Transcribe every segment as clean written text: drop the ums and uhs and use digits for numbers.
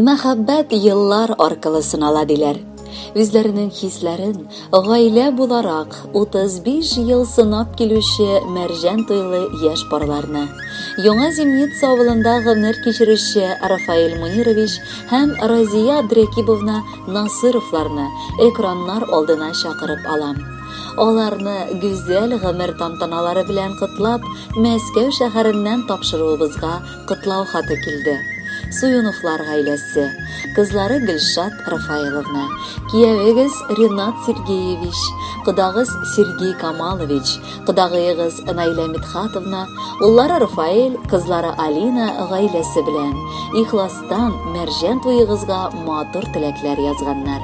Мәхәббәт еллар аркылы сынала диләр. Үзләренең хисләрен гаилә буларак 35 ел сынап килүче мәрҗән туйлы яшь парларны Яңа Зимница авылында гомер кичерүче Рафаэль Мунирович һәм Разия Абдрәкибовна Насыровларны экраннар алдына чакырып алам. Аларны гүзәл гомер тантаналары белән котлап, Мәскәү шәһәреннән тапшыруыбызга Котлау хаты килде. Суюновлар гаиләсе, кызлары Гөлшат Рафаэловна, киявегез Ренат Сергеевич, кодагыз Сергей Камалович, кодагыегыз Наилә Мидхатовна, уллары Рафаэль, кызлары Алина гаиләсе белән ихластан мәрҗән туегызга матур теләкләр язганнар.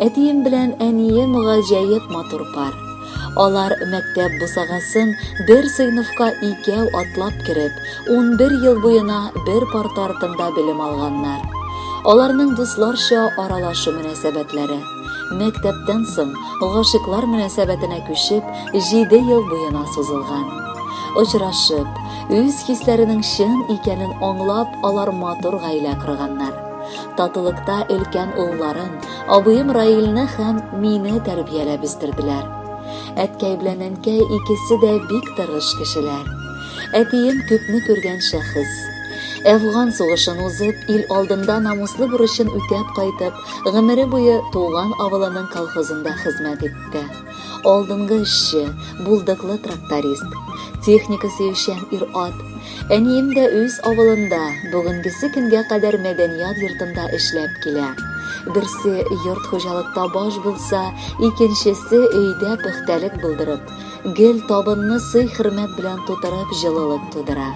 Әтием белән әнием гаҗәеп матур пар. Алар мәктәп бусагасын бер сыйныфка икәү атлап кереп, 11 ел буена бер парта артында белем алганнар. Аларның дусларча аралашу мөнәсәбәтләре, мәктәптән соң гашыйклар мөнәсәбәтенә күчеп, 7 ел буена сузылган. Очрашып, үз хисләренең чын икәнен аңлап, алар матур гаилә корганнар. Татулыкта өлкән улларын, Абыем Раилне һәм мине тәрбияләп үстерделәр. Әткәй белән әнкәй икесе дә бик тырыш кешеләр. Әтием күпне күргән шәхес. Әфган сугышын узып, ил алдында намуслы бурычын үтәп кайтып, гомере буе туган авылының колхозында хезмәт итте. Алдынгы эшче, булдыклы тракторист, техника сөючән ир-ат. Әнием дә үз авылында, бүгенгесе көнгә кадәр мәдәният йортында эшләп килә. Берсе йорт хуҗалыкта баш булса, икенчесе өйдә пөхтәлек булдырып, гел табынны сый-хөрмәт белән тутырып җылылык тудыра.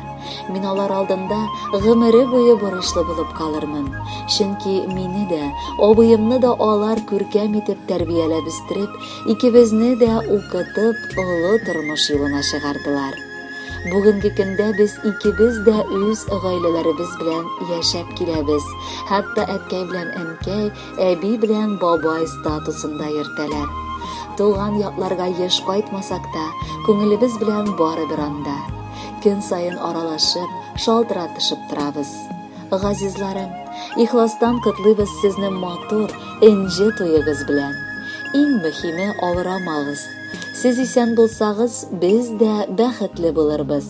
Мин алар алдында гомере буе бурычлы булып калырмын. Чөнки мине дә, абыемны да алар күркәм итеп тәрбияләп үстереп, икебезне дә укытып, олы тормыш юлына чыгардылар. Бүгенге көндә без икебез дә үз гаиләләребез белән яшәп киләбез. Хәтта әткәй белән әнкәй, әби белән бабай статусында йөртәләр. Туган якларга еш кайтмасак та, күңелебез белән барыбер анда. Көн саен аралашып, шалтыратышып торабыз. Газизларым, ихластан котлыйбыз сезне матур, энҗе туегыз белән. Иң мөһиме, авырамагыз. Сез исән булсагыз, без дә бәхетле булырбыз.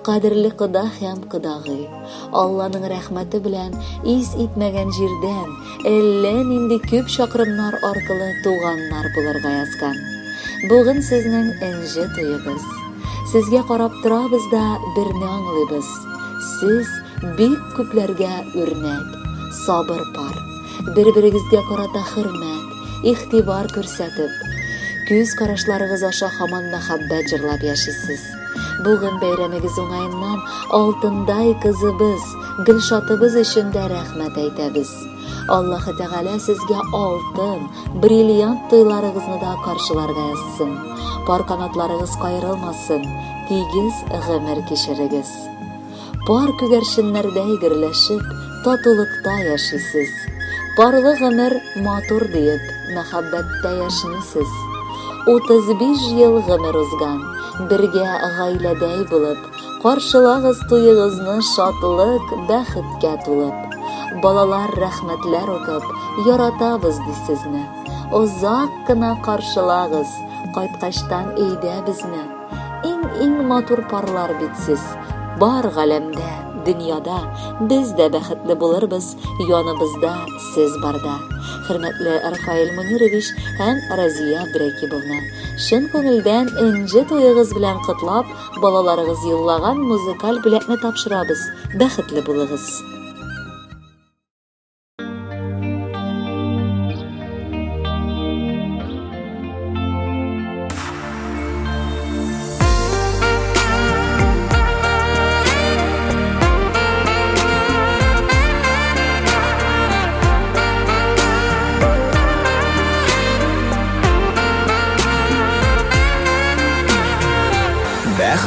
Кадерле кода һәм кодагый, Алланың рәхмәте белән ис итмәгән җирдән, әллә нинди күп чакрымнар аркылы туганнар булырга язган. Бүген сезнең энҗе туегыз. Сезгә карап торабыз да берне аңлыйбыз. Сез бик күпләргә үрнәк, сабыр пар. Бер-берегезгә карата хөрмәт, игътибар күрсәтеп, күз карашларыгыз аша һаман мәхәббәт җырлап яшисез. Бүген бәйрәмегез уңаеннан алтындай кызыбыз, Гөлшатыбыз өчен дә рәхмәт әйтәбез. Аллаһы Тәгалә сезгә алтын, бриллиант туйларыгызны да каршыларга язсын. Пар канатларыгыз каерылмасын, тигез гомер кичерегез. Пар күгәрченнәрдәй гөрләшеп, татулыкта яшисез. Парлы гомер матур диеп, мәхәббәттә яшнисез. 35 ел гомер узган, бергә гаиләдәй булып, каршылагыз туегызны шатлык, бәхеткә тулып. Балалар рәхмәтләр укып, яратабыз ди сезне. Озак кына каршылагыз, кайткачтан өйдә безне. Иң-иң матур парлар бит сез. Бар галәмдә, дөньяда без дә бәхетле булырбыз, яныбызда сез барда. Хөрмәтле Рафаэль Мунирович һәм Разия Абдрәкибовна, чын күңелдән энҗе туегыз белән котлап, балаларыгыз юллаган музыкаль бүләкне тапшырабыз. Бәхетле булыгыз!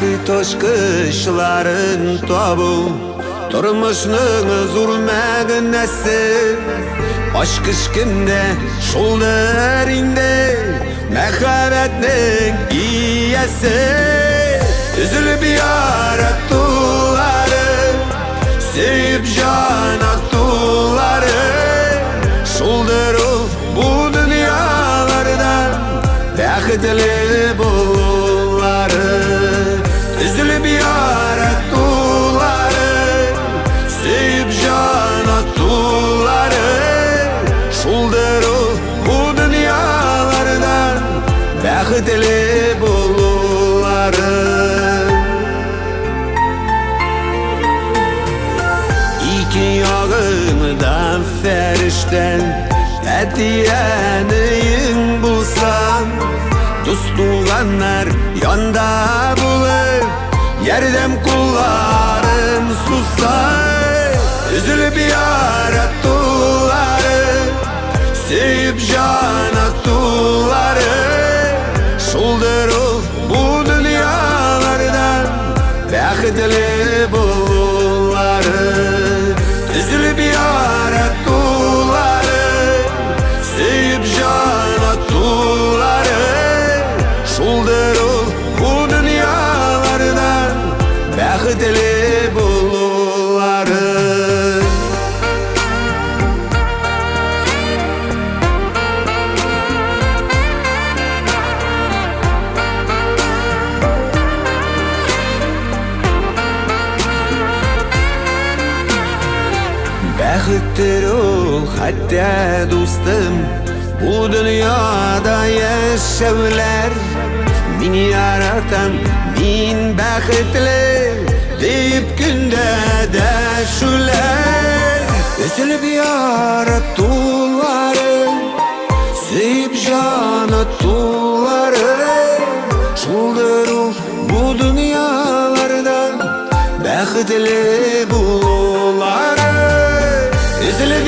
Бәхет ачкычларын табу Тормышның зур мәгънәсе Ачкыч кемдә шулдыр инде Мәхәббәтнең иясе Өзелеп яратулары Сөеп җан атулары. Бәхетле булулары. Өзелеп яратулары, сөеп җан атулары. Шулдыр ул бу дөньяларда бәхетле булулары. Ике ягыңда фәрештән, әти-әниең булса, дус туганнар янда булып, ярдәм кулларын сузса, өзелеп яратулары, сөеп җан атулары, шулдыр ул бу дөньяларда бәхетле булулары. Өзелеп яратулары, сөеп җан атулары, шулдыр ул бу дөньяларда бәхетле булулары. Бәхеттер ул хәтта, дустым, бу дөньяда яшәүләр. Мин яратам, мин бәхетле дип көндә дәшүләр. Өзелеп яратулары, сөеп җан атулары, шулдыр ул бу дөньяларда бәхетле булулары. Өзелеп